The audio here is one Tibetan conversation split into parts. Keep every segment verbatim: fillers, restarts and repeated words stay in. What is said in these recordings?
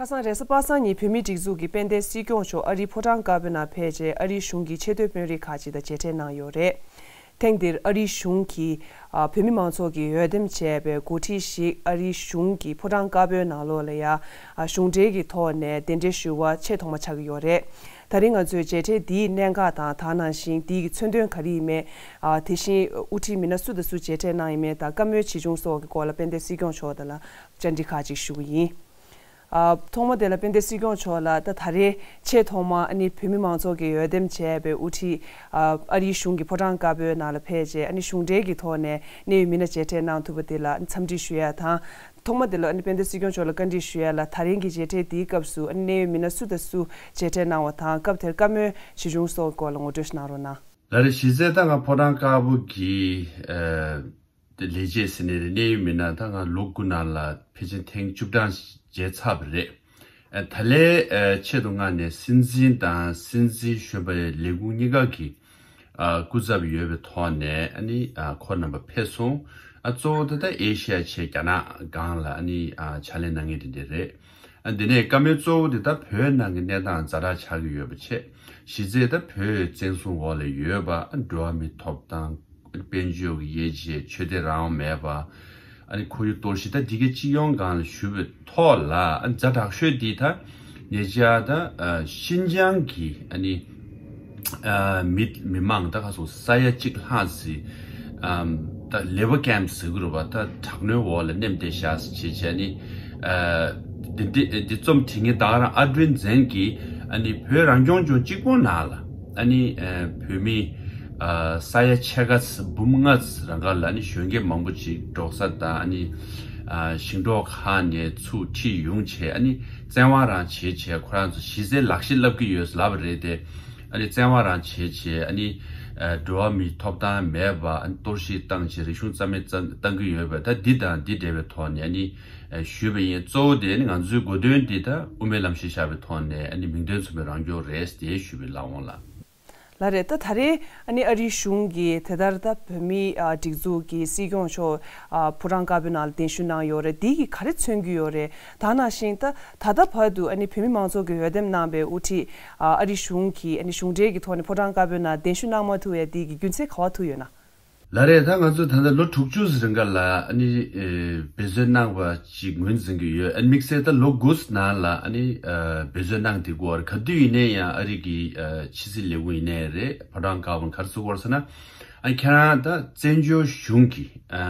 ཁ་སང་རེས་གཟའ་པ་སངས་ཉིན་བོད་མིའི་སྒྲིག་འཛུགས་ཀྱི་དཔལ་ལྡན་སྲིད་སྐྱོང་མཆོག་ཨ་རིའི་ཕོ་བྲང་དཀར་པོའི་ནང་ཕེབས་རྗེས། ཨ་རིའི་གཞུང་གི་ཆེས་མཐོའི་དཔོན་རིགས་ཁག་ཅིག་དང་མཇལ་འཕྲད་གནང་ཡོད་རེད། ཐེངས་འདིར་ཨ་རིའི་གཞུང་གིས་ཨ་བོད་མི་མང་ཚོགས་ཀྱིས་འོས་འདེམས་བྱས་པའི་འགོ་ཁྲིད་ཞིག་ཨ་རིའི་གཞུང་གི་ཕོ་བྲང་དཀར་པོའི་ནང་ལོགས་ལ་ཡ་ཨ་གཞུང་འབྲེལ་གྱི་ཐོག་ནས་གདན་འདྲེན་ཞུ་བ་ཆེས་ཐོག་མ་ཆགས་ཀྱི་ཡོད་རེད། ད་རིང་ང་ཚོས་མཇལ་འཕྲད་འདིའི་གནད་འགག་དང་། དེ་ནང་བཞིན་འདི་གི་མཚོན་དོན་ག་རེ་ཡིན་མིན། ཨ་དེ་བཞིན་དབུ་ཁྲིད་མི་སྣ་སུ་དང་སུ་མཇལ་འཕྲད་གནང་ཡིན་མིན་དང་། བཀའ་མོལ་ཇི་བྱུང་སོགས་ཀྱི་སྐོར་ལ་དཔལ་ལྡན་སྲིད་སྐྱོང་མཆོག་དང་ལ་བཅར་འདྲི་ཁག་ཅིག་ཞུ་གི་ཡིན། ཨ་ཐོག་མ་དེ་ལ་དཔལ་ལྡན་སྲིད་སྐྱོང་མཆོག་ལ། ད་ད་རེས་ཆེས་ཐོག་མ་ཨ་ནི་བོད་མི་མང་ཚོགས་ཀྱིས་འོས་འདེམས་བྱས་པའི་དབུ་ཁྲིད་ཨ་ཨ་རིའི་གཞུང་གི་ཕོ་བྲང་དཀར་པོའི་ནང་ལ་ཕེབས་རྗེས། ཨ་ནི་གཞུང་འབྲེལ་གྱི་ཐོག་ནས་གནད་ཡོད་མི་སྣ་མཇལ་འཕྲད་གནང་ཐུབ་པ་དེ་ལ་འཚམས་འདྲི་ཞུ་ཡ་དང་། ཐོག་མ་དེ་ལ་ཨ་ནི་དཔལ་ལྡན་སྲིད་སྐྱོང་མཆོག་ལ་བཀའ་འདྲི་ཞུ་ཡ་ལ། ད་རིང་གི་མཇལ་འཕྲད་འདིའི་སྐབས་སུ་ཨ་ནི་གནད་ཡོད་མི་སྣ་སུ་དང་སུ་མཇལ་འཕྲད་གནང་བ་དང་། སྐབས་དེར་བཀའ་མོལ་ཇི་བྱུང་སོགས་སྐོར་ལ་ངོ་སྤྲོད་ཞིག་གནང་རོགས་གནང་། ལགས་རེད། གཞི་རྩའི་ད་ང་ཕོ་བྲང་དཀར་པོ་གི་ཨ་དེ་ལས་བྱེད་ཟེར་ནའི་རེད། གནད་ཡོད་མི་སྣ་ད་ང་ལོ་དགུ་ནང་ལ་ཕལ་ཆེར་ཐེངས་བཅུ་གྲངས་མཇལ་ཚར་བ་རེད། ཨ་ད་ལན་ཨ་ཆེད་དུ་མངགས་ནས་སྲིད་འཛིན་དང་སྲིད་འཛིན་གཞོན་པའི་ལས་ཁུངས་གཉིས་ཀ་གི་ཨ་སྐུ་ཚབ་ཡོད་པའི་ཐོག་ནས་ཨ་ནི་ཨ་ཁོང་རྣམ་པ་ཕེབས་སོང་། ཨ་གཙོ་བོ་དེ་ད་ཨེ་ཤི་ཡ་ཆེ་རྒྱ་ནག་སྒང་ལ་ཨ་ནི་ཨ་ཕྱག་ལས་གནང་མཁན་དེ་འདྲ་རེད། ཨ་འདི་ནས་བཀའ་མོལ་གཙོ་བོ་དེ་ད་བོད་ནང་གི་གནས་སྟངས་ཛ་དྲག་ཆགས་ཀྱི་ཡོད་པ་བྱས། གཞི་རྩའི་ད་བོད་བཙན་བཟུང་འོག་ལ་ཡོད་པ། ཨ་འགྲོ་བ་མིའི་ཐོབ་ཐང་། དཔལ་འབྱོར་གྱི་དབྱེ་འབྱེད། ཆོས་དད་རང་དབང་མེད་པ། ཨ་ནི་ཁོར་ཡུག་གཏོར་བཤིག་ད་འདི་གའི་སྤྱི་ཡོངས་སྒང་ལ་ཞུས་པའི་ཐོག་ལ། ཨ་ཛ་དྲག་ཤོས་འདི་ད་ཉེ་ཆར་ད་ཨ་ཤིན་ཅང་གི་ཨ་ནི་ཨ་མི་མི་མང་ད་ག་སོ་ས་ཡ་གཅིག་ལྷག་ཙམ་ཨམ་ད་ལེ་བར་ཀེམ་ཟེར་གྱི་རེད་པ། ད་དྲག་གནོན་འོག་ལ་མནན་བསྡད་བཞག་ཟེར་བྱས་བྱས་ནི། ཨ་འདི་འདི་འདི་རྩོམ་བྲིས་མཁན་ད་ག་རང་ཨ་ཀྲེན་ཛན་གྱིས་ཨ་ནི་བོད་རང་སྐྱོང་ལྗོངས་གཅིག་པོ་ནང་ལ་ཨ་ནི་ཨ་བོད་མི་ཨ་ས་ཡ་ཕྱེད་ཀ་ཙམ་འབུམ་ལྔ་ཙམ་རང་ག་ལ་ཨ་ནི་གཞོན་སྐྱེས་མང་པོ་ཅིག་འབྲོག་ས་དང་ཨ་ནི་ཨ་ཞིང་འབྲོག་ཁག་ནས་ཚུར་ཁྲིད་ཡོང་བྱས། ཨ་ནི་བཙན་དབང་རང་བྱས་བྱས་ཁོ་རང་ཚོ་གཞི་རྩའི་ལག་ཤེས་བསླབ་ཀྱི་ཡོད་ལབ་པ་རེད་དེ། ཨ་ནི་བཙན་དབང་རང་བྱས་བྱས། ཨ་ནི་ཨ་འགྲོ་བ་མིའི་ཐོབ་ཐང་མེད་པ། ཨ་ནི་གཏོར་བཤིག་བཏང་བྱས། རིག་གཞུང་རྩ་མེད་བཏང་བཏང་གི་ཡོད་པ། ད་འདི་དང་འདི་འབྲེལ་བའི་ཐོག་ནས་ཨ་ནི་ཨ་ཞུས་པ་ཡིན། གཙོ་བོ་དེ་ཨ་ནི་ང་ཚོའི་གོ་སྟོན་འདི་ད་དབུ་མའི་ལམ་གཞི་བཞག་པའི་ཐོག་ནས་ཨ་ནི་མིང་དོན་མཚུངས་པའི་རང་སྐྱོང་རེད་དེ་ཞུས་པའི་ལགས་འོང་ལགས། ལགས་རེད། ད་ད་རེས་ཨ་ནི་ཨ་རིའི་གཞུང་གིས་དེ་ལྟར་ད་བོད་མིའི་ཨ་སྒྲིག་འཛུགས་ཀྱི་སྲིད་སྐྱོང་མཆོག་ཨ་ཕོ་བྲང་དཀར་པོའི་ནང་ལ་གདན་ཞུ་གནང་ཡོད་རེད། འདི་གིས་ག་རེ་མཚོན་གྱི་ཡོད་རེད། ད་ནང་བཞིན་ད་ད་ལྟ་བར་དུ་ཨ་ནི་བོད་མི་མང་ཚོགས་ཀྱིས་འོས་འདེམས་གནང་པའི་དབུ་ཁྲིད་ཨ་ཨ་རིའི་གཞུང་གིས་ཨ་ནི་གཞུང་འབྲེལ་གྱི་ཐོག་ནས་ཕོ་བྲང་དཀར་པོའི་ནང་གདན་ཞུ་གནང་མ་ཐུབ་ཡ་འདི་གི་རྒྱུ་མཚན་ག་པར་ཐུག་ཡོད་ན། ལགས་རེད། ད་ང་ཚོ་ད་ལྟ་ལོ་དྲུག་ཅུ་རིང་ག་ལ་ཨ་ནི་ཨེ་འབད་རྩོལ་གནང་བ་ཅིག་ངོས་འཛིན་གྱི་ཡོད། ཨ་ནི་དམིགས་བསལ་ད་ལོ་དགུ་ནང་ལ་ཨ་ནི་ཨ་འབད་རྩོལ་གནང་བསྡད་ཀྱི་ཡོད་རེད། ག་དུས་ཡིན་ནའི་ཡང་ཨ་རི་གི་ཨ་ཕྱི་སྲིད་ལས་ཁུངས་ཡིན་ནའི་རེད། ཕོ་བྲང་དཀར་པོ་ག་རེ་ཟེར་གྱི་ཡོད་རེད་ཟེར་ན། ཨ་ནི་ཁྱེད་རང་ད་བཙན་བྱོལ་གཞུང་གི་ཨ་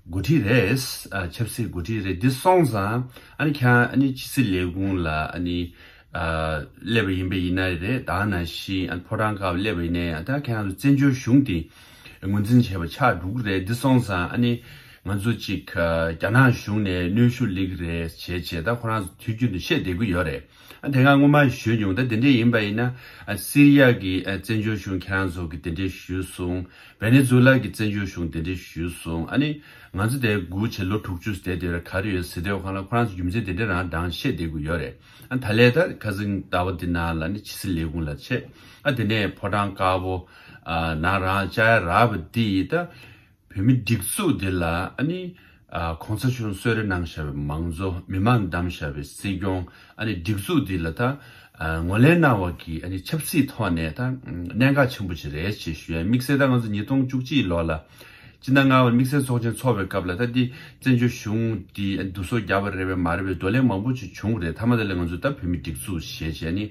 འགོ་ཁྲིད་རེད། ཨ་ཆབ་སྲིད་འགོ་ཁྲིད་རེད། འདི་སོང་ཙང་ཨ་ནི་ཁྱེད་རང་ཨ་ནི་ཕྱི་སྲིད་ལས་ཁུངས་ལ་ཨ་ནི་ཨ་སླེབས་པ་ཡིན་པ་ཡིན་ན་རེད། ད་ནང་བཞིན་ཨ་ནི་ཕོ་བྲང་དཀར་པོ་སླེབས་པ་ཡིན་ན་ཡང་། ད་ཁྱེད་རང་ཚོ་བཙན་བྱོལ་གཞུང་དེ་ངོས་འཛིན་བྱས་པ་ཆགས་འགྲོ་གི་རེད། འདི་སོང་ཙང་ཨ་ནི་ང་ཚོ་གཅིག་ཨ་རྒྱ་ནག་གཞུང་ནས་གནོན་ཤུགས་སླེབས་ཀྱི་རེད་བྱས་བྱས། ད་ཁོ་རང་ཚོ་དུས་རྒྱུན་དུ་བཤད་བསྡད་ཀྱི་ཡོད་རེད། ཨ་དེ་སྔ་སྔོན་མ་ཞུས་མྱོང་། ད་དེ་འདྲས་ཡིན་པ་ཡིན་ན། ཨ་སི་རི་ཡ་གི་ཨ་བཙན་བྱོལ་གཞུང་ཁྱེད་རང་ཚོ་གིས་དེ་འདྲས་ཞུས་སོང་། ཝེ་ནེ་ཛུ་ལ་གི་བཙན་བྱོལ་གཞུང་དེ་འདྲས་ཞུས་སོང་། ཨ་ནི་ང་ཚོ་དེ་སྒུག་བྱས་ལོ་དྲུག་ཅུ་བསྡད་དེ་ར་ག་རེ་ཡོད་ཟེར་དུས་སྒང་ལ་ཁོ་རང་ཚོ་རྒྱུ་མཚན་དེ་འདྲས་རང་རང་བཤད་བསྡད་ཀྱི་ཡོད་རེད། ཨ་ད་ལས་ད་ཁ་སང་ཟླ་བ་འདི་ནང་ལ་ནི་ཕྱི་སྲིད་ལས་ཁུངས་ལ་ཕྱེ། ཨ་དེ་ནས་ཕོ་བྲང་དཀར་པོ་ཨ་ནང་རང་བཅར་ཡ་རག་པ་འདི་ཡིས་ད་བོད་མི་སྒྲིག་འཛུགས་འདི་ལ་ཨ་ནི་ཨ་གོང་ས་མཆོག་གསོལ་རས་གནང་བཞག་པའི་མང་གཙོ། མི་མང་བདམས་བཞག་པའི་སྲིད་སྐྱོང་། ཨ་ནི་སྒྲིག་འཛུགས་འདི་ལ་ད་ཨ་ངོས་ལེན་གནང་བ་གི་ཨ་ནི་ཆབ་སྲིད་ཐོག་ནས་ད་གནད་འགག་ཆེན་པོ་ཅིག་རེད་ཅེས་ཞུ་ཡ། དམིགས་བསལ་ད་ང་ཚོ་ཉིས་སྟོང་བཅུ་གཅིག་ལོ་ལ་སྤྱི་ཟླ་ལྔ་པ་དམིགས་བསལ་ཚོགས་ཆེན་ཚོགས་པའི་སྐབས་ལ་ད་འདི་བཙན་བྱོལ་གཞུང་འདི་བསྡུ་གསོག་བརྒྱབ་པ་རེད་པས་མ་རེད་པས་བགྲོ་གླེང་མང་པོ་ཅིག་བྱུང་རེད། མཐའ་མ་དེ་ལ་ང་ཚོ་ད་བོད་མི་སྒྲིག་འཛུགས་ཞེས་བྱས་ནི་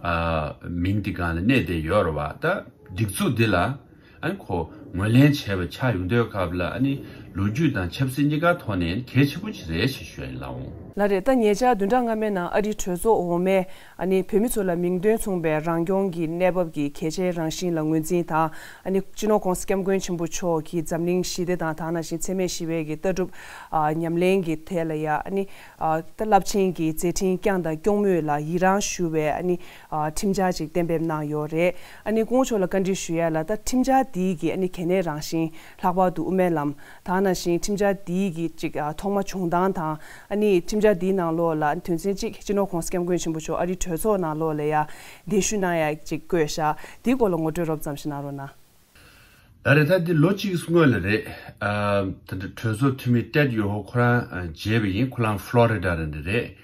ཨ་མིང་འདི་སྒང་ལ་གནས་བསྡད་ཡོད་རེད་བ། ད་སྒྲིག་འཛུགས་འདི་ལ་ཨ་ནི་ཁོ་ངོས་ལེན་བྱས་པ་ཆགས་ཡོང་དུས་སྐབས་ལ་ཨ་ནི་ལོ་རྒྱུས་དང་ཆབ་སྲིད་གཉིས་ཀ་ཐོག་ནས་གལ་ཆེན་པོ་ཅིག་རེད་ཅེས་ཞུ་ཡ་ཡིན་ལགས་འོང་། ལགས་རེད། ད་ཉེ་ཆར་བདུན་ཕྲག་སྔ་མའི་ནང་ཨ་རིའི་གྲོས་ཚོགས་འོག་མས་ཨ་ནི་བོད་མི་ཚོ་ལ་མིང་དོན་མཚུངས་པའི་རང་སྐྱོང་གི་གནས་བབ་ཀྱི་གལ་ཆེའི་རང་བཞིན་ལ་ངོས་འཛིན་དང་། ཨ་ནི་སྤྱི་ནོར་༧གོང་ས་༧སྐྱབས་མགོན་ཆེན་པོ་མཆོག་གིས་འཛམ་གླིང་ཞི་བདེ་དང་དེ་ནང་བཞིན་འཚེ་མེད་ཞི་བའི་གི་ལྟ་གྲུབ་ཨ་ཉམས་ལེན་གྱི་ཐད་ལ་ཡ་ཨ་ནི་ཨ་ད་རླབས་ཆེན་གྱི་མཛད་འཕྲིན་བསྐྱངས་དང་སྐྱོང་མུས་ལ་ཡི་རངས་ཞུ་བའི་ཨ་ནི་ཨ་ཁྲིམས་འཆར་ཅིག་གཏན་འབེབས་གནང་ཡོད་རེད། ཨ་ནི་སྐུ་ངོ་མཆོག་ལ་བཀའ་འདྲི་ཞུ་ཡ་ལ། ད་ཁྲིམས་འཆར་འདི་གི་ཨ་ནི་གལ་གནད་རང་བཞིན། ལྷག་པར་དུ་དབུ་མའི་ལམ་དེ་ནང་བཞིན་ཁྲིམས་འཆར་འདི་གི་ཅིག་ཨ་ཐོག་མ་བྱུང་སྟངས་དང་། ཨ་ནི་ཁྲིམས་འཆར་འདིའི་ནང་ལོགས་ལ་དོན་ཚན་གཅིག་སྤྱི་ནོར་༧གོང་ས་༧སྐྱབས་མགོན་ཆེན་པོ་མཆོག་ཨ་རིའི་གྲོས་ཚོགས་ནང་ལོགས་ལ་ཡ་གདན་ཞུ་གནང་ཡ་ཅིག་བཀོད་བཞག་འདིའི་སྐོར་ལ་ངོ་སྤྲོད་རོབ་ཙམ་ཞིག་གནང་རོགས་གནང་། ད་རེས་ད་འདི་ལོ་གཅིག་སྔོན་ལ་རེད། ཨ་ད་ལྟ་གྲོས་ཚོགས་འཐུས་མི་ཏེད་ཡོ་ཧོ་ཁོ་རང་ཨ་མཇལ་བ་ཡིན། ཁོ་རང་ཕློ་རི་ཌ་ལ་ནས་རེད།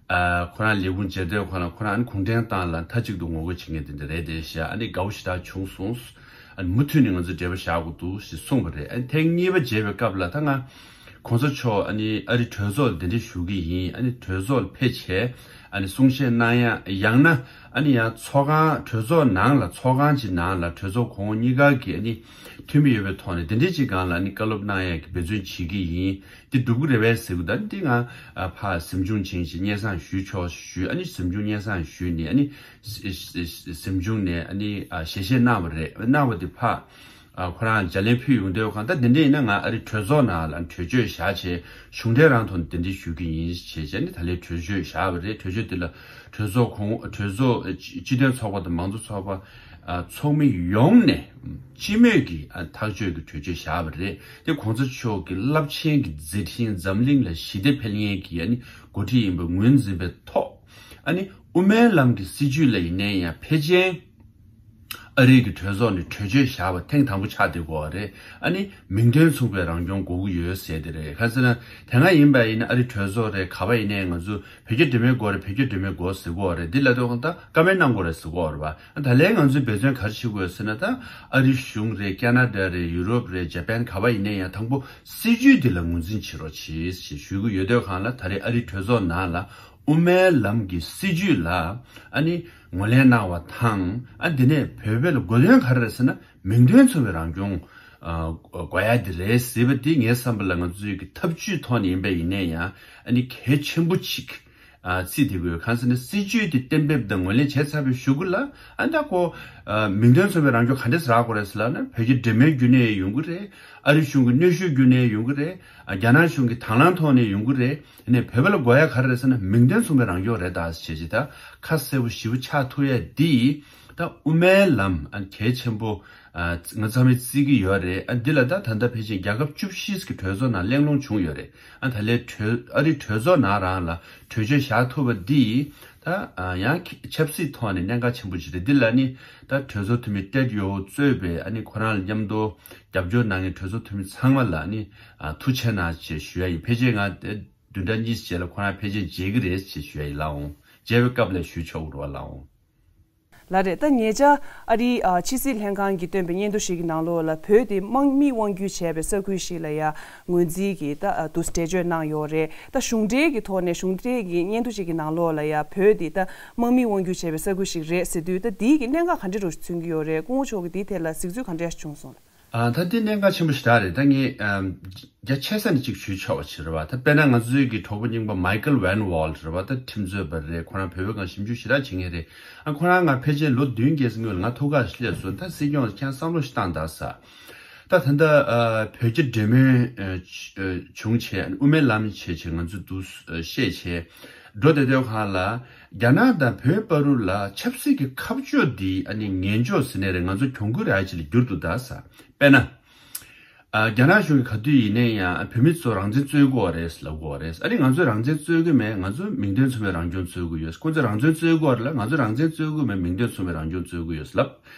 ཨ་ཁོ་རང་ལས་ཁུངས་མཇལ་དུས་ཁོ་རང་ཁོ་རང་ཨ་ནི་གུང་ཁྲན་ཏང་ལ་མཐའ་གཅིག་ཏུ་ངོ་རྒོལ་བྱེད་མཁན་དེ་འདྲ་རེད་དེ་ཤག་ཨ་ནི་དགའ་བོ་ཞེ་དྲག་བྱུང་སོང་། ཨ་ནི་མུ་མཐུད་ནས་ང་ཚོས་འབྲེལ་བ་བཞག་དགོས་འདུག་ཞེས་གསུངས་པ་རེད། ཨ་ནི་ཐེངས་གཉིས་པ་མཇལ་བའི་སྐབས་ལ་ད་ང་གོང་ས་མཆོག་ཨ་ནི་ཨ་རི་གྲོས་ཚོགས་ལ་གདན་འདྲེན་ཞུ་གི་ཡིན། ཨ་ནི་གྲོས་ཚོགས་ལ་ཕེབས་བྱས་ཨ་ནི་གསུང་བཤད་གནང་ཡ་ཡང་ན་ཨ་ནི་ཡང་ཚོགས་ཁང་གྲོས་ཚོགས་ནང་ལ་ཚོགས་ཁང་གི་ནང་ལ་གྲོས་ཚོགས་གོང་འོག་གཉིས་ཀ་གི་ཨ་ནི་འཐུས་མི་ཡོད་པའི་ཐོག་ནས་གདན་འདྲེན་གྱི་སྒང་ལ་ཨ་ནི་བཀའ་སློབ་གནང་ཡ་གི་འབད་བརྩོན་བྱེད་ཀྱི་ཡིན། འདི་འགྲུབ་ཀྱི་རེད་པས་ཟེར་གྱི་འདུག་འདི་ང་ཨ་ཕར་གཟིམ་ཆུང་བྱིན་ཞིག་སྙན་སེང་ཞུས་ཆོག་ཞུས། ཨ་ནི་གཟིམ་ཆུང་སྙན་སེང་ཞུས་ནས་ཨ་ནི་གཟིམ་ཆུང་ནས་ཨ་ནི་ཨ་ཞལ་བཞེས་གནང་བ་རེད། གནང་བ་དེ་ཕར་ཨ་ཁོ་རང་ལྗགས་ལན་ཕུལ་ཡོང་དུས་གང་ལྟར་འདི་འདྲ་ཡིན་ན་ང་ཨ་རི་གྲོས་ཚོགས་ནང་ལ་གྲོས་ཆོད་བཞག་བྱས་གཞུང་འབྲེལ་རང་ཐོག་ནས་གདན་འདྲེན་ཞུ་གི་ཡིན་ཞེས་བྱས་ནས་ད་ལན་གྲོས་ཆོད་བཞག་པ་རེད། གྲོས་ཆོད་དེ་ལ་གྲོས་ཚོགས་གོང་གྲོས་ཚོགས་སྤྱི་མཐུན་ཚོགས་པ་དང་མང་གཙོ་ཚོགས་པ་ཚོགས་མི་ཡོངས་ནས་སྤྱི་མོས་ཀྱི་ཐག་གཅོད་ཀྱི་གྲོས་ཆོད་བཞག་པ་རེད། དེ་གོང་ས་མཆོག་གི་རླབས་ཆེན་གྱི་མཛད་འཕྲིན་འཛམ་གླིང་ལ་ཞི་བདེ་འཕེལ་མཁན་གྱི་ཨ་ནི་འགོ་ཁྲིད་ཡིན་པ་ངོས་འཛིན་པའི་ཐོག་ཨ་ནི་དབུ་མའི་ལམ་གྱི་སྲིད་བྱུས་ལ་ཡིན་ནའི་ཡང་ཕལ་ཆེར་ཨ་རི་གི་གྲོས་ཚོགས་ནས་གྲོས་ཆོད་བཞག་པ་ཐེངས་དང་པོ་ཆགས་བསྡད་ཡོད་རེད། ཨ་ནི་མིང་དོན་མཚུངས་པའི་རང་སྐྱོང་དགོས་ཀྱི་ཡོད་ཟེར་དེ་རེད། གང་ཟེར་ན་དེ་སྔ་ཡིན་པ་ཡིན་ན་ཨ་རི་གྲོས་ཚོགས་རེད། ག་པར་ཡིན་ནའི་ང་ཚོ་བོད་རྒྱ་འབྲེལ་མོལ་དགོས་རེད། བོད་རྒྱ་འབྲེལ་མོལ་དགོས་ཟེར་གྱི་ཡོད་རེད། འདི་ལབ་དུས་ད་བཀའ་མོལ་གནང་དགོས་རེད་ཟེར་གྱི་ཡོད་རེད་པ། ད་ལན་ང་ཚོའི་འབད་བརྩོན་ག་རེ་བྱེད་དགོས་ཟེར་ན་ད་ཨ་རི་གཞུང་རེད། ཁ་ན་ཌ་རེད། ཡུ་རོབ་རེད། ཇ་པན་ག་པར་ཡིན་ནའི་ཡང་དང་པོ་སྲིད་བྱུས་འདི་ལ་ངོས་འཛིན་བྱེད་རོགས་གྱིས་ཞེས་ཞུ་གི་ཡོད་དུས་གང་ལ་ད་རེས་ཨ་རི་གྲོས་ཚོགས་ནང་ལ་དབུ་མའི་ལམ་གྱི་སྲིད་བྱུས་ལ་ཨ་ནི་ངོས་ལེན་གནང་བ་དང་། ཨ་འདི་ནས་བོད་པའི་ལ་དགོས་དོན་ག་རེ་རེད་ཟེར་ན་མིང་དོན་མཚུངས་པའི་རང་སྐྱོང་ཨ་དགོས་ཡ་འདི་རེད་ཟེར་བ་འདི་ངའི་བསམ་པ་ལ་ང་ཚོའི་གི་ཐབས་ཇུས་ཐོག་ནས་ཡིན་པ་ཡིན་ནའི་ཡང་ཨ་ནི་གལ་ཆེན་པོ་ཅིག་ཨ་བརྩིས་བསྡད་དགོས། གང་ཟེར་ན་སྲིད་བྱུས་དེ་གཏན་འབེབས་དང་ངོས་ལེན་བྱས་ཚར་བའི་གཞུག་གུ་ལ་ཨ་ད་ཁོ་ཨ་མིང་དོན་མཚུངས་པའི་རང་སྐྱོང་ག་འདྲས་རག་དགོས་རེད་ཟེར་ལབ་ན་བོད་ཀྱི་འབྲེལ་མོལ་བརྒྱུད་ནས་ཡོང་གི་རེད། ཨ་རི་གཞུང་གི་གནོན་ཤུགས་བརྒྱུད་ནས་ཡོང་གི་རེད། ཨ་རྒྱ་ནག་གཞུང་གི་དང་བླངས་ཐོག་ནས་ཡོང་གི་རེད། ནས་བོད་པ་ལ་དགོས་ཡ་ག་རེ་རེད་ཟེར་ན་མིང་དོན་མཚུངས་པའི་རང་སྐྱོང་རེད་ད་ཞེས་ཅི་ད་ཁ་གསལ་པོ་ཞིབ་པོ་ཆགས་ཐུབ་ཡ་འདི་ད་དབུ་མའི་ལམ་ཨ་གལ་ཆེན་པོ་ཨ་ང་ཚང་མས་བརྩི་གི་ཡོད་རེད། ཨ་འདི་ལ་ད་ད་ལྟ་ཕལ་ཆེར་རྒྱལ་ཁབ་བཅུ་བཞི་གི་གྲོས་ཚོགས་ནང་གླེང་སློང་བྱུང་ཡོད་རེད། ཨ་ད་ལན་གྲོས་ཨ་རི་གྲོས་ཚོགས་ནང་རང་ལ་གྲོས་ཆོད་བཞག་ཐུབ་པ་འདི་ད་ཨ་ཡང་ཆབ་སྲིད་ཐོག་ནས་གནད་འགག་ཆེན་པོ་ཞིག་རེད། འདི་ལ་ནི་ད་གྲོས་ཚོགས་འཐུས་མི་ཏེད་ཡོ་གཙོས་པའི་ཨ་ནི་ཁོ་རང་ལ་མཉམ་དུ་རྒྱབ་སྐྱོར་གནང་མཁན་གྲོས་ཚོགས་འཐུས་མི་ཚང་མ་ལ་ནི་ཨ་ཐུགས་རྗེ་གནང་ཞེས་ཞུ་ཡ་ཡིན། ཕལ་ཆེར་ང་དེ་བདུན་ཕྲག་གཉིས་རྗེས་ལ་ཁོ་རང་ཕལ་ཆེར་མཇལ་གི་རེད་ཅེས་ཞུ་ཡ་ཡིན་ལགས་འོང་། མཇལ་བའི་སྐབས་ལ་ཞུ་ཆོག་གི་རེད་པ་ལགས་འོང་། ལགས་རེད། ད་ཉེ་ཆར་ཨ་རིའི་ཨ་ཕྱི་སྲིད་ལྷན་ཁང་གིས་བཏོན་པའི་སྙན་ཐོ་ཞིག་གི་ནང་ལོགས་ལ་བོད་དེ་དམག་མིས་དབང་སྒྱུར་བྱས་པའི་ས་ཁུལ་ཞིག་ལ་ཡ་ངོས་འཛིན་གྱིས་ད་ཨ་དུ་འགྲེལ་བརྗོད་གནང་ཡོད་རེད། ད་གཞུང་འབྲེལ་གྱི་ཐོག་ནས་གཞུང་འབྲེལ་གྱི་སྙན་ཐོ་ཞིག་གི་ནང་ལོགས་ལ་ཡ་བོད་དེ་ད་དམག་མིས་དབང་སྒྱུར་བྱས་པའི་ས་ཁུལ་ཞིག་རེད་ཟེར་དུས་ད་དེའི་གི་གནད་འགག་ག་འདྲ་རུ་མཚོན་གྱི་ཡོད་རེད། སྐུ་ངོ་མཆོག་གིས་དེའི་ཐད་ལ་གཟིགས་ཚུལ་ག་འདྲ་བྱུང་སོང་། ཨ་ད་དེ་གནད་འགག་ཆེན་པོ་ཞེ་དྲག་རེད། ད་ངས་ཨམ་རྒྱ་ཆེ་ས་ནས་གཅིག་ཞུས་ཆོག་པ་བྱེད་རེད་བ། ད་དཔེར་ན་ང་ཚོའི་གི་གྲོགས་པོ་རྙིང་པ་མའི་ཀལ་ཝན་ཝོལ་རེད་བ། ད་ཁྲིམས་རྩོད་པ་རེད། ཁོ་རང་བོད་པའི་སྒང་ཞིབ་འཇུག་ཞེ་དྲག་བྱེད་མཁན་རེད། ཨ་ཁོ་རང་ང་ཕལ་ཆེར་ལོ་བདུན་བརྒྱད་ཙམ་སྔོན་ལ་ང་ཐུག་ག་སླེབས་སོང་། ད་སྲིད་སྐྱོང་ཁྱེད་བསམ་བློ་ཞིག་བཏང་ད་ས། ད་ད་ལྟ་ཨ་བོད་རྒྱ་འབྲེལ་མོལ་ཨ་བྱུང་བྱས་དབུ་མའི་ལམ་བྱས་བྱས་ང་ཚོ་འདུག་བཤད་བྱས་འགྲོ་བསྡད་དུས་སྒང་ལ་རྒྱ་ནག་དང་བོད་བར་དུ་ལ་ཆབ་སྲིད་ཀྱི་ཁ་ཕྱོགས་འདི་ཨ་ནི་ངན་ཕྱོགས་ཟེར་ནའི་རེད། ང་ཚོ་གྱོང་གུན་རག་ཡ་ཅིག་ལ་གྱུར་འདུག་ད་ས། དཔེར་ན། ཨ་རྒྱ་ནག་གཞུང་གིས་ག་དུས་ཡིན་ནའི་ཡང་བོད་མི་ཚོ་རང་བཙན་རྩོད་ཀྱི་ཡོད་རེད་ལབ་ཀྱི་ཡོད་རེད། ཨ་ནི་ང་ཚོས་རང་བཙན་རྩོད་ཀྱི་མེད། ང་ཚོ་མིང་དོན་མཚུངས་པའི་རང་སྐྱོང་རྩོད་ཀྱི་ཡོད། ཁོང་ཚོས་རང་བཙན་རྩོད་ཀྱི་ཡོད་རེད་ལབ། ང་ཚོས་རང་བཙན་རྩོད་ཀྱི་མེད། མིང་དོན་མཚུངས་པའི་རང་སྐྱོང་རྩོད་ཀྱི་ཡོད་ལབ།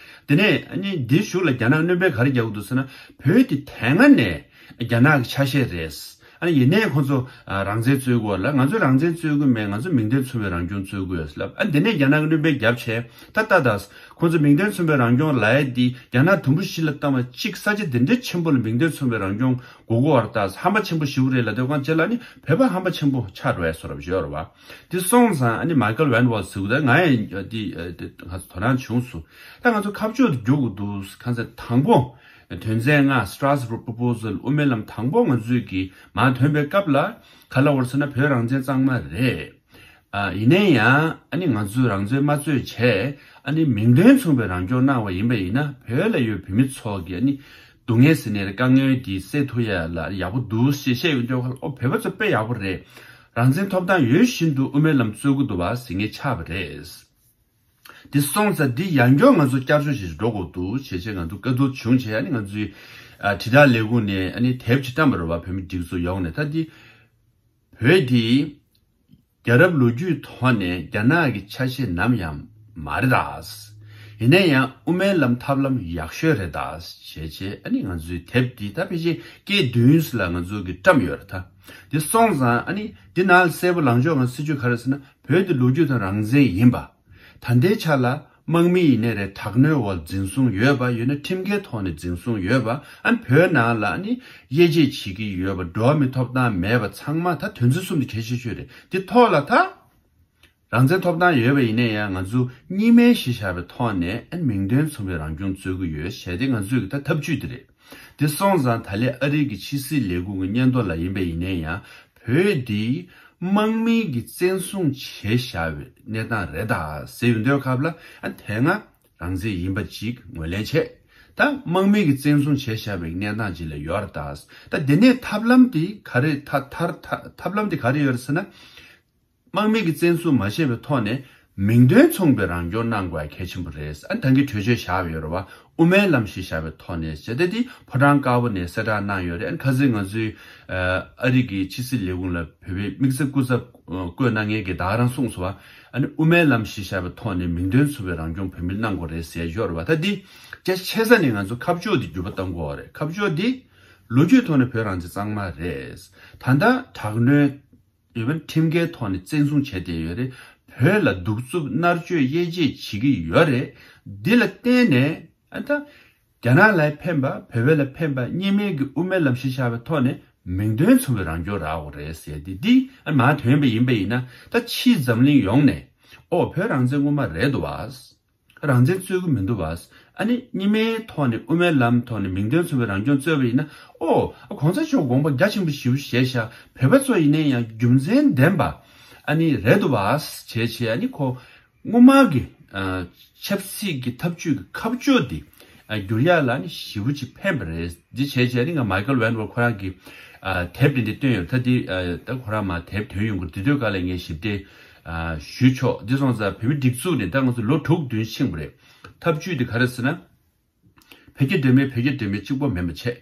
དེ་ནས་ཨ་ནི་འདིའི་གཞུག་ལ་རྒྱ་ནག་གནོན་པ་ག་རེ་རྒྱག་གི་འདུག་ཟེར་ན་བོད་དེ་དེ་སྔ་ནས་རྒྱ་ནག་གི་ཆ་ཤས་རེད། ཨ་ནི་ཡིན་ནའི་ཁོང་ཚོ་ཨ་རང་བཙན་རྩོད་ཀྱི་ཡོད་རེད་ལབ། ང་ཚོས་རང་བཙན་རྩོད་ཀྱི་མེད། ང་ཚོ་མིང་དོན་མཚུངས་པའི་རང་སྐྱོང་རྩོད་ཀྱི་ཡོད་ལབ། ཨ་འདི་ནས་རྒྱ་ནག་གི་གནོན་པ་བརྒྱབ་བྱས་ད་ལྟ་ད་ཁོང་ཚོ་མིང་དོན་མཚུངས་པའི་རང་སྐྱོང་ལབ་ཡ་འདི་རྒྱ་ནག་དུམ་བུ་བཞི་ལ་བཏང་བ་གཅིག་ས་ཆ་དེ་འདྲའི་ཆེན་པོ་ལ་མིང་དོན་མཚུངས་པའི་རང་སྐྱོང་དགོས་ཀྱི་ཡོད་རེད། ད་ཧམ་པ་ཆེན་པོ་ཞིག་རེད་ལབ་དུས་གང་ཅི་ལ་ནི་བོད་པ་ཧམ་པ་ཆེན་པོ་ཆགས་འགྲོ་ཡ་བཟོ་འདྲ་ཞིག་ཡོད་རེད་བ། དེ་སོང་ཙང་ཨ་ནི་མའི་ཀལ་ཝན་ཝོལ་ཟེར་གི་འདུག་ང་ཡང་འདི་ང་ཚོ་དོ་སྣང་བྱུང་སོང་། ད་ང་ཚོ་ཁ་ཕྱོགས་དེ་རྒྱུག་གི་འདུག་གང་ཟེར་དང་པོ། དོན་ཚན་ལྔ་Strasbourg Proposal དབུ་མའི་ལམ་དང་པོ་ང་ཚོས་ཀྱི་མར་ཐོན་པའི་སྐབས་ལ་ག་ལབ་ཡོད་རེད་ཟེར་ན་བོད་རང་བཙན་གཙང་མ་རེད། ཨ་ཡིན་ནའི་ཡང་ཨ་ནི་ང་ཚོས་རང་བཙན་མ་རྩོད་བྱས་ཨ་ནི་མིང་དོན་མཚུངས་པའི་རང་སྐྱོང་གནང་བ་ཡིན་པ་ཡིན་ན་བོད་ལ་ཡོད་བོད་མི་ཚོ་གི་ཨ་ནི་སྡུག་བསྔལ་ཟེར་ནའི་རེད། དཀའ་ངལ་འདི་སེལ་ཐུབ་ཡ་ལ་ཡག་པོ་འདུག་ཞེས་བཤད་ཡོང་དུས་ཨོ་བོད་པ་ཚོ་དཔེ་ཡག་པོ་རེད། རང་བཙན་ཐོབ་ཐང་ཡོད་བཞིན་དུ་དབུ་མའི་ལམ་རྩོད་ཀྱི་འདུག་བ་ཟེར་མཁན་ཆགས་པ་རེད། འདི་སོང་ཙང་འདི་ཡང་སྐྱར་ང་ཚོ་བསྐྱར་བཅོས་ཞིག་འགྲོ་དགོས་འདུག་བྱས་བྱས་ང་ཚོ་བཀའ་བསྡུར་བྱུང་བྱས་ཨ་ནི་ང་ཚོའི་ཨ་དྲིལ་བསྒྲགས་ལས་ཁུངས་ནས་ཨ་ནི་དེབ་ཅིག་བཀྲམ་པ་རེད་བ། བོད་མི་སྒྲིག་འཛུགས་ཡོངས་ནས། ད་འདི་བོད་འདི་རྒྱལ་རབས་ལོ་རྒྱུས་ཐོག་ནས་རྒྱ་ནག་གི་ཆ་ཤས་ནམ་ཡང་མ་རེད་ད། ཡིན་ན་ཡང་དབུ་མའི་ལམ་ཐབས་ལམ་ཡག་ཤོས་རེད་ད་ཞེས་བྱས། ཨ་ནི་ང་ཚོའི་དེབ་འདི་ད་ཕལ་ཆེར་སྐད་བདུན་ཙམ་ལ་ང་ཚོ་གི་བཀྲམ་ཡོད་རེད་ད། འདི་སོང་ཙང་ཨ་ནི་འདི་ནང་ལ་གསལ་པོ་ལངས་ཕྱོགས་ང་སྲིད་བྱུས་ག་རེ་ཟེར་ན། བོད་འདི་ལོ་རྒྱུས་དང་རང་བཙན་ཡིན་པ། ད་ལྟའི་ཆ་ལ་དམག་མི་ཡིན་ནའི་རེད། དྲག་གནོན་འོག་འཛིན་བཟུང་ཡོད་པ། ཡོད་ན་ཁྲིམས་འགལ་ཐོག་ནས་འཛིན་བཟུང་ཡོད་པ། ཨ་ནི་བོད་ནང་ལ་ཨ་ནི་དབྱེ་འབྱེད་བྱེད་ཀྱི་ཡོད་པ། འགྲོ་བ་མིའི་ཐོབ་ཐང་མེད་པ། ཚང་མ་ད་དོན་ཚན་གསུམ་དེ་གལ་ཆེ་ཤོས་རེད། དེ་ཐོག་ལ་ད་རང་བཙན་ཐོབ་ཐང་ཡོད་པ་ཡིན་ན་ཡང་ང་ཚོ་གཉིས་སྨན་གཞི་བཞག་པའི་ཐོག་ནས་ཨ་ནི་མིང་དོན་མཚུངས་པའི་རང་སྐྱོང་རྩོད་ཀྱི་ཡོད་ཞེས་དེ་ང་ཚོའི་གི་ད་ཐབས་ཇུས་དེ་རེད། དེ་སོང་ཙང་ད་ལན་ཨ་རི་གི་ཕྱི་སྲིད་ལས་ཁུངས་ཀྱི་སྙན་ཐོ་ལ་ཡིན་པ་ཡིན་ན་ཡང་བོད་འདི་དམག་མི་གིས་བཙན་བཟུང་བྱས་བཞག་པའི་གནས་སྟངས་རེད་ད་ཟེར་ཡོང་དུས་སྐབས་ལ། ཨ་དེ་སྔ་རང་བཙན་ཡིན་པ་ཅིག་ངོས་ལེན་བྱས། ད་དམག་མི་གིས་བཙན་བཟུང་བྱས་བཞག་པའི་གནས་སྟངས་ཅིག་ལ་ཡོད་རེད་ད། ད་དེ་ནས་ཐབས་ལམ་དེ་ག་རེ་ཐ་ཐར་ཐ་ཐབས་ལམ་དེ་ག་རེ་ཡོད་རེད་ཟེར་ན། དམག་མི་གིས་བཙན་བཟུང་མ་བྱས་པའི་ཐོག་ནས་མིང་དོན་མཚུངས་པའི་རང་སྐྱོང་གནང་དགོས་གལ་ཆེན་པོ་རེད། ཨ་ནི་ད་གིན་གྲོས་ཆོད་བཞག་ཡོད་རེད་བ། དབུ་མའི་ལམ་གཞི་བཞག་པའི་ཐོག་ནས་བྱས་ཏེ། དེ་ཕོ་བྲང་དཀར་པོ་ནས་གསལ་བསྒྲགས་གནང་ཡོད་རེད། ཨ་ནི་ཁ་སང་ང་ཚོའི་ཨ་རི་གི་ཕྱི་སྲིད་ལས་ཁུངས་ལ་བོད་པའི་དམིགས་བསལ་སྐུ་ཚབ་བསྐོས་གནང་མཁན་གྱིས་ད་ག་རང་གསུངས་སོང་བ། ཨ་ནི་དབུ་མའི་ལམ་གཞི་བཞག་པའི་ཐོག་ནས་མིང་དོན་མཚུངས་པའི་རང་སྐྱོང་བོད་མིར་གནང་དགོས་རེད་ཟེར་ཡོད་རེད་བ། ད་འདི་རྒྱ་ཆེ་ས་ནས་ང་ཚོ་ཁ་ཕྱོགས་འདི་འགྱུར་བ་གཏང་དགོས་རེད། ཁ་ཕྱོགས་འདི་ལོ་རྒྱུས་ཐོག་ནས་བོད་རང་བཙན་གཙང་མ་རེད། ད་ལྟ་དྲག་གནོན་ཡོད་པ་ཁྲིམས་འགལ་ཐོག་ནས་བཙན་བཟུང་བྱས་བསྡད་ཡོད་རེད། བོད་ལ་གདུག་རྩུབ་མནར་གཅོད་དབྱེ་འབྱེད་བྱེད་ཀྱི་ཡོད་རེད། འདི་ལ་བརྟེན་ནས་ཨ་ད་རྒྱ་ནག་ལ་ཕན་པ། བོད་པ་ལ་ཕན་པ་གཉིས་སྨན་གྱི་དབུ་མའི་ལམ་གཞི་བཞག་པའི་ཐོག་ནས་མིང་དོན་མཚུངས་པའི་རང་སྐྱོང་རག་དགོས་རེད་ཟེར་ཏེ། འདི་ཨ་མར་ཐོན་པ་ཡིན་པ་ཡིན་ན། ད་ཕྱིའི་འཛམ་གླིང་ཡོངས་ནས་ཨོ་བོད་རང་བཙན་སྔོན་མ་རེད་འདུག་བ། རང་བཙན་རྩོད་ཀྱི་མི་འདུག་བ། ཨ་ནི་གཉིས་སྨན་ཐོག་ནས་དབུ་མའི་ལམ་ཐོག་ནས་མིང་དོན་མཚུངས་པའི་རང་སྐྱོང་རྩོད་པ་ཡིན་ན། ཨོ་གོང་ས་མཆོག་དགོངས་པ་རྒྱ་ཆེན་པོ་ཞེ་པོ་བཞེས་ཤག་བོད་པ་ཚོ་ཡིན་ན་ཡང་རྒྱུ་མཚན་ལྡན་པ་ཨ་ནི་རེད་འདུག་བ་བྱས་བྱས། ཨ་ནི་ཁོ་སྔོན་མ་གི་ཨ་ཆབ་སྲིད་ཀྱི་ཐབས་ཇུས་ཀྱི་ཁ་ཕྱོགས་འདི་ཨ་བསྒྱུར་ཡག་ལ་ཨ་ནི་ཞེ་པོ་ཅིག་ཕན་པ་རེད། འདི་བྱས་བྱས་ཨ་ནི་ང་མའི་ཁལ་ཝན་ཝར་ཁོ་རང་གི་ཨ་དེབ་འདི་འདི་བཏོན་ཡོད། ད་འདི་ཨ་ད་ཁོ་རང་མར་དེབ་ཐོན་ཡོང་གི་རེད། དེ་དུས་སྐབས་ལ་ངས་ཞིབ་ཕྲ་ཨ་ཞུས་ཆོག་འདི་སོང་ཙང་བོད་མི་སྒྲིག་འཛུགས་ནས་ད་ང་ཚོ་ལོ་དྲུག་བདུན་ཕྱིན་པ་རེད། ཐབས་ཇུས་དེ་ག་རེ་ཟེར་ན། བོད་རྒྱ་འབྲེལ་མོལ་བོད་རྒྱ་འབྲེལ་མོལ་གཅིག་པོ་མིན་པ་བྱས།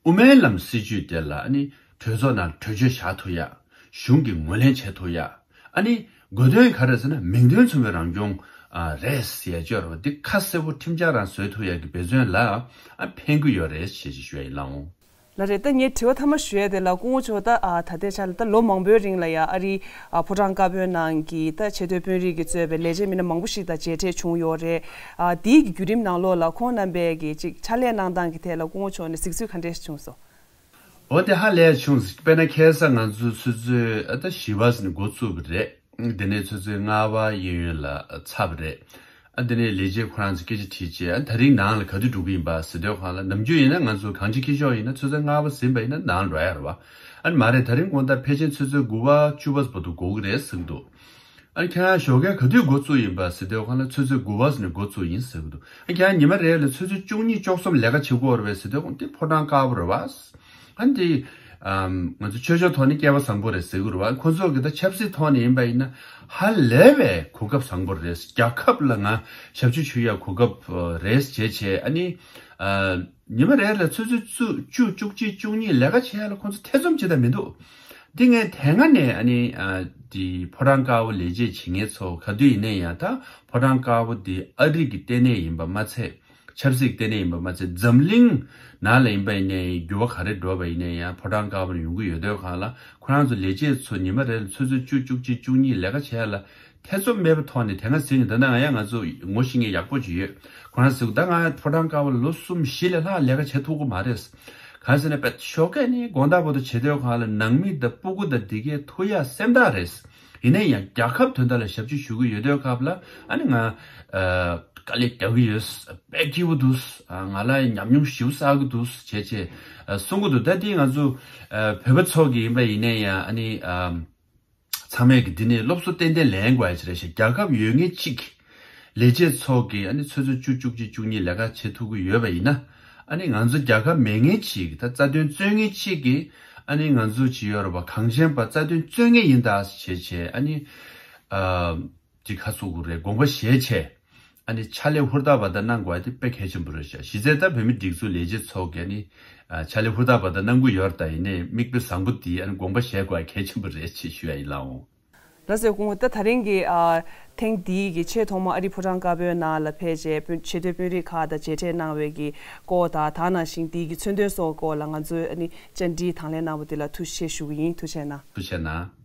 དབུ་མའི་ལམ་སྲིད་བྱུས་དེ་ལ་ཨ་ནི་གྲོས་ཚོགས་ནང་གྲོས་ཆོད་བཞག་ཐུབ་ཡ། གཞུང་གིས་ངོས་ལེན་བྱེད་ཐུབ་ཡ། ཨ་ནི་དགོས་དོན་ག་རེ་ཟེར་ན། མིང་དོན་མཚུངས་པའི་རང་སྐྱོང་ཨ་རེད་ཟེར་ཡ་ཅིག་ཡོད་རེད་བ། འདི་ཁ་གསལ་པོ་ཁྲིམས་འཆར་རང་བཟོ་ཐུབ་ཡ་གི་འབད་བརྩོན་ལ་ཨ་ཕན་གི་ཡོད་རེད་ཞེས་ཞུ་ཡ་ཡིན་ལགས་འོང་། ལགས་རེད། ད་ངས་དྲི་བ་མཐའ་མ་ཞུ་ཡ་དེ་ལ་སྐུ་ངོ་མཆོག་ད་ཨ་ད་ལྟའི་ཆ་ལ་ད་ལོ་མང་པོའི་རིང་ལ་ཡ་ཨ་རིའི་ཨ་ཕོ་བྲང་དཀར་པོའི་ནང་གི་ད་ཆེས་མཐོའི་དཔོན་རིགས་ཀྱིས་གཙོས་པའི་ལས་བྱེད་མི་སྣ་མང་པོ་ཞིག་དང་མཇལ་འཕྲད་བྱུང་ཡོད་རེད། ཨ་དེའི་གི་བརྒྱུད་རིམ་ནང་ལོགས་ལ་ཁོང་རྣམ་པས་གི་ཅིག་ཕྱག་ལས་གནང་སྟངས་ཀྱི་ཐད་ལ་སྐུ་ངོ་མཆོག་ནས་གཟིགས་ཚུལ་ག་འདྲས་བྱུང་སོང་། འོ་དེ་ཧ་ལས་བྱུང་། དཔེར་ན་ཁ་སང་ང་ཚོ་ཆུ་ཚོད་ཨ་ད་བཞི་པ་ཙམ་ནས་འགོ་བཙུགས་པ་རེད། དེ་ནས་ཆུ་ཚོད་ལྔ་པ་གཡས་གཡོན་ལ་ཚར་བ་རེད། ཨ་དེ་ནས་ལས་བྱེད་ཁོ་རང་ཚོ་སྐད་ཆ་དྲིས་བྱས། ཨ་ད་རིང་ནང་ལ་ག་དུས་འགྲོ་གི་ཡིན་པ་ཟེར་དུས་སྒང་ལ། ནམ་རྒྱུན་ཡིན་ན་ང་ཚོ་གང་ཅི་འཁྱེར་ཤོག་ཡིན་ན་ཆུ་ཚོད་ལྔ་པ་ཟིན་པ་ཡིན་ན་ནང་འགྲོ་ཡ་རེད་བ། ཨ་ནི་མ་རེད། ད་རིང་དགོང་དག་ཕལ་ཆེར་ཆུ་ཚོད་དགུ་པ་བཅུ་པ་བར་དུ་འགོར་གི་རེད་ཟེར་གི་འདུག་ཨ་ནི་ཁྱེད་རང་ཞོགས་ཀས་ག་དུས་འགོ་བཙུགས་ཡིན་པ་ཟེར་དུས་སྒང་ལ། ཆུ་ཚོད་དགུ་པ་ཙམ་ནས་འགོ་བཙུགས་ཡིན་ཟེར་གི་འདུག་ཨ་ཁྱེད་རང་ཉི་མ་རེ་ལ་ཆུ་ཚོད་བཅུ་གཉིས་བཅུ་གསུམ་ལས་ཀ་བྱེད་དགོས་རེད་པས་ཟེར་དུས་སྒང་དེ་ཕོ་བྲང་དཀར་པོ་རེད་བ། ཨ་ནི་དེ་ཨམ་ང་ཚོ་ཆོས་ཕྱོགས་ཐོག་ནས་སྐལ་བ་བཟང་པོ་རེད་ཟེར་གི་རེད་བ། ཁོ་ཚོ་གི་ད་ཆབ་སྲིད་ཐོག་ནས་ཡིན་པ་ཡིན་ན་ཧ་ལས་པའི་གོ་སྐབས་བཟང་པོ་རེད། རྒྱལ་ཁབ་ལ་ང་ཞབས་ཕྱི་ཞུ་ཡ་གོ་སྐབས་རེད་བྱས་བྱས། ཨ་ནི་ཨ་ཉི་མ་རེ་ལ་ཆུ་ཚོད་བཅུ་བཅུ་བཅུ་གཅིག་བཅུ་གཉིས་ལས་ཀ་བྱེད་ཡ་ལ་ཁོ་ཚོ་ཐེ་ཚོམ་བྱེད་ཐབས་མི་འདུག་འདི་ངས་དེ་སྔ་ནས་ཨ་ནི་ཨ་དེ་ཕོ་བྲང་དཀར་པོ་ལས་བྱེད་བྱེད་མཁན་ཚོ་ག་དུས་ཡིན་ནའི་ཡང་། ད་ཕོ་བྲང་དཀར་པོ་འདི་ཨ་རི་གི་ལྟེ་གནས་ཡིན་པ་མ་ཚད། ཆབ་སྲིད་ལྟེ་གནས་ཡིན་པ་མ་ཚད། འཛམ་གླིང་ནང་ལ་ཡིན་པ་ཡིན་ནའི་འགྱུར་བ་ག་རེ་འགྲོ་བ་ཡིན་ནའི་ཡང་ཕོ་བྲང་དཀར་པོ་ནས་ཡོང་གི་ཡོད་དུས་སྒང་ལ། ཁོ་རང་ཚོ་ལས་བྱེད་ཚོ་ཉི་མ་རེ་ལ་ཆུ་ཚོད་བཅུ་བཅུ་གཅིག་བཅུ་གཉིས་ལས་ཀ་བྱེད་ཡ་ལ་ཐེ་ཚོམ་མེད་པའི་ཐོག་ནས། དེ་སྔ་ཟིན་ནས། ད་ལྟ་ང་ཡང་ང་ཚོ་ངོ་ཤེས་མཁན་ཡག་པོ་ཅིག་ཡོད། ཁོ་རང་ཟེར་གི། ད་ང་ཕོ་བྲང་དཀར་པོ་ལ་ལོ་གསུམ་བཞི་ལས་ལྷག་ལས་ཀ་བྱེད་ཐུབ་ཀྱི་མ་རེད། གང་ཟེར་ན་དཔེ་ཞོགས་ཀས་ནས་དགོང་དག་བར་དུ་བྱེད་དུས་སྒང་ལ་ནང་མི་དང་སྤུ་གུ་དང་འདི་གས་ཐུག་ཡ་སེམས་ཐག་རེད། ཡིན་ན་ཡང་རྒྱལ་ཁབ་དོན་དག་ལ་ཞབས་ཕྱི་ཞུ་གི་ཡོད་དུས་སྐབས་ལ། ཨ་ནི་ང་ཨ་དཀའ་ལས་རྒྱག་གི་ཡོད། དཔེ་སྐྱིད་པོ་འདུག་ཨ་ང་ལ་ཉམས་མྱོང་ཞེ་པོ་བསགས་ཀྱི་འདུག་བྱས་བྱས་ཨ་གསུང་གི་འདུག་ད་འདི་ང་ཚོ་ཨ་བོད་པ་ཚོ་གི་ཡིན་པ་ཡིན་ན་ཡང་། ཨ་ནི་ཨ་ཚང་མས་ཀྱི་འདི་ནས་སློབ་གསོ་ཏན་ཏན་ལེན་དགོས་ཡ་ཅིག་རེད་ཤག་རྒྱལ་ཁབ་ཡོད་མཁན་གཅིག་གི་ལས་བྱེད་ཚོ་གིས་ཨ་ནི་ཆུ་ཚོད་བཅུ་བཅུ་གཅིག་བཅུ་གཉིས་ལས་ཀ་བྱེད་ཐུབ་ཀྱི་ཡོད་པ་ཡིན་ན། ཨ་ནི་ང་ཚོ་རྒྱལ་ཁབ་མེད་མཁན་གཅིག་གི། ད་རྩ་དོན་རྩོད་མཁན་གཅིག་གིས་ཨ་ནི་ང་ཚོ་ཅིག་ཡོད་རེད་པ། གངས་ཅན་པ་རྩ་དོན་རྩོད་མཁན་ཡིན་ད་བྱས་བྱས། ཨ་ནི་ཨ་ཅིག་ཁ་གསོ་དགོས་རེད། དགོངས་པ་བཞེས་བྱས། ཨ་ནི་ཕྱག་ལས་ཧུར་ཐག་པ་དང་གནང་དགོས་ཡ་དེ་དཔེ་གལ་ཆེན་པོ་རེད་ཤག་གཞི་རྩའི་ད་བོད་མི་སྒྲིག་འཛུགས་ལས་བྱེད་ཚོ་གིས་ཨ་ནི་ཨ་ཕྱག་ལས་ཧུར་ཐག་པ་དང་གནང་གི་ཡོད་རེད། ད་ཡིན་ནའི་མིག་དཔེ་བཟང་པོ་དེ་ཨ་ནི་དགོངས་པ་བཞེས་དགོས་ཡ་གལ་ཆེན་པོ་རེད་ཅེས་ཞུ་ཡ་ཡིན་ལགས་འོང་། ལགས་སོ། སྐུ་ངོ། ད་ད་རིང་གི་ཨ་ཐེངས་འདིའི་གི་ཆེས་ཐོག་མ་ཨ་རིའི་ཕོ་བྲང་དཀར་པོའི་ནང་ལ་ཕེབས་རྗེས་དཔོན་ཆེས་མཐོའི་དཔོན་རིགས་ཁག་དང་མཇལ་འཕྲད་གནང་བའི་གི་སྐོར་དང་། ད་ནང་བཞིན་འདིའི་གི་མཚོན་དོན་སོགས་སྐོར་ལ་ང་ཚོའི་ཨ་ནི་བཅར་འདྲིའི་དང་ལེན་གནང་བ་འདི་ལ་ཐུགས་རྗེ་ཆེ་ཞུ་གི་ཡིན། ཐུགས་རྗེ་གནང་། ཐུགས་རྗེ་གནང་།